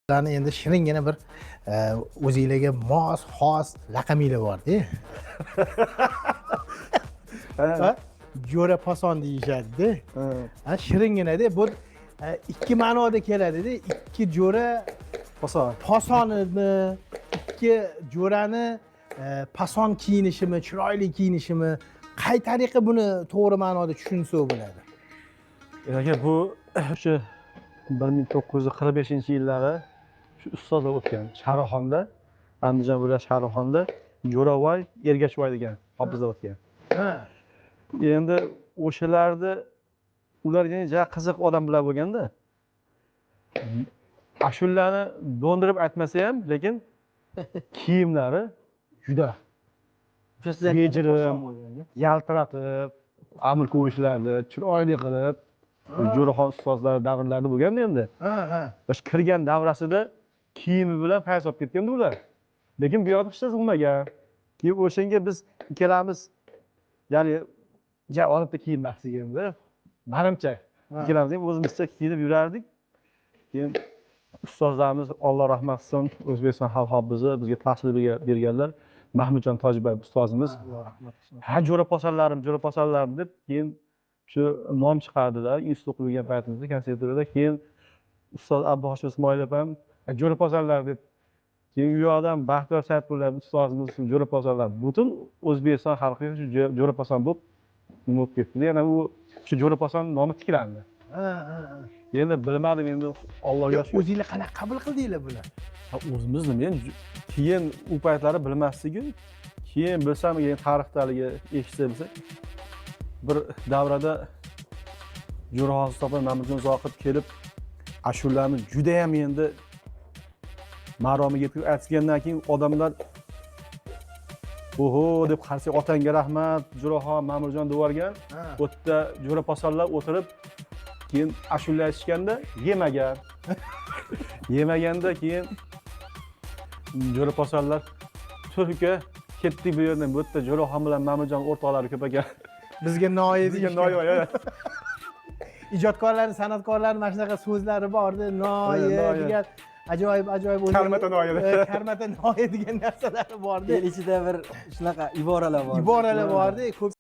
Sizlarni endi shiringina bir o'zinglarga mos, xos laqaminglar borda. Ha? Jo'ra Poson deyishadida. Ha, shiringinada bu ikki ma'noda keladida. Ikki jo'ra Poson. Posonimi, ikki jo'rani pason kiyinishimi, chiroyli kiyinishimi, qay tariqa buni to'g'ri ma'noda tushunsa bo'ladi? Aka, bu o'sha 1945-yillari shu ustozlar o'tgan Shahrixonda, Andijon viloyati Shahrixonda Jo'ravoy, Ergashvoy degan hofizlar o'tgan. Endi o'shalarni, ular yana juda qiziq odamlar bo'lganda, ashulani do'ndirib aytmasa ham, lekin kiyimlari juda bejirim, yaltiratib, amir ko'rishlarni chiroyli qilib, Jo'raxon ustozlar davrlarida bo'lganda endi. Ha, ha. O'sha kirgan davrasida kiyimi bilan fayz olib ketganda ular. Lekin bu yoqda hech narsa bo'lmagan. Keyin o'shanga biz ikkalamiz, ya'ni ja odatda kiyinmasdik endi. Manimcha, ikkalamiz ham o'zimizcha kiyinib yurardik. Keyin ustozlarimiz, Alloh rahmat qilsin, O'zbekiston xalq hofizi, bizga tahsil berganlar Mahmudjon Tojiboyev ustozimiz. "Ha, jo'ra posonlarim, jo'ra posonlarim", deb keyin shu nom chiqardilar institutda o'qib yurgan paytimizda, konservatoriyada. Keyin ustoz Abduhoshim Ismoilov ham "Jo'ra posonlar" deb, keyin u yoqdan Baxtiyor Sayfullayev ustozimiz "Jo'ra posonlar", butun O'zbekiston xalqiga shu jo'ra poson bo'lib, nima bo'lib ketdi yana, u shu jo'ra poson nomi tiklandi. Ha, ha, ha. Endi bilmadim, endi Allohga shukur. O'zinglar qanaqa qabul qildinglar buni? Ha, o'zimiz nima endi, keyin u paytlari bilmasdiku, keyin bilsam, keyin tarixda haligi eshitsa bilsa, bir davrada Jo'raxon Ustoz, Mamatjon Zohid kelib ashulani judayam endi maromiga yetib aytgandan keyin odamlar "Oho" deb qarasak, "Otangga rahmat, Jo'raxon, Ma'murjon", deb yuborgan. U yerda jo'ra posonlar o'tirib keyin ashula aytishganda yemagan, yemaganda keyin jo'ra posonlar, "Tur, uka, ketdik bu yerdan, bu yerda Jo'raxon bilan Ma'murjon o'rtoqlari ko'p ekan". Bizga noyi Bizga deyishgan. Noyi. Ijodkorlarni, san'atkorlarni mana shunaqa so'zlari borda, noyi noyi. degan ajoyib ajoyib Karmata noyi. Karmata noyi degan narsalari borda. El ichida bir shunaqa iboralar bor. Iboralar borda ko'p.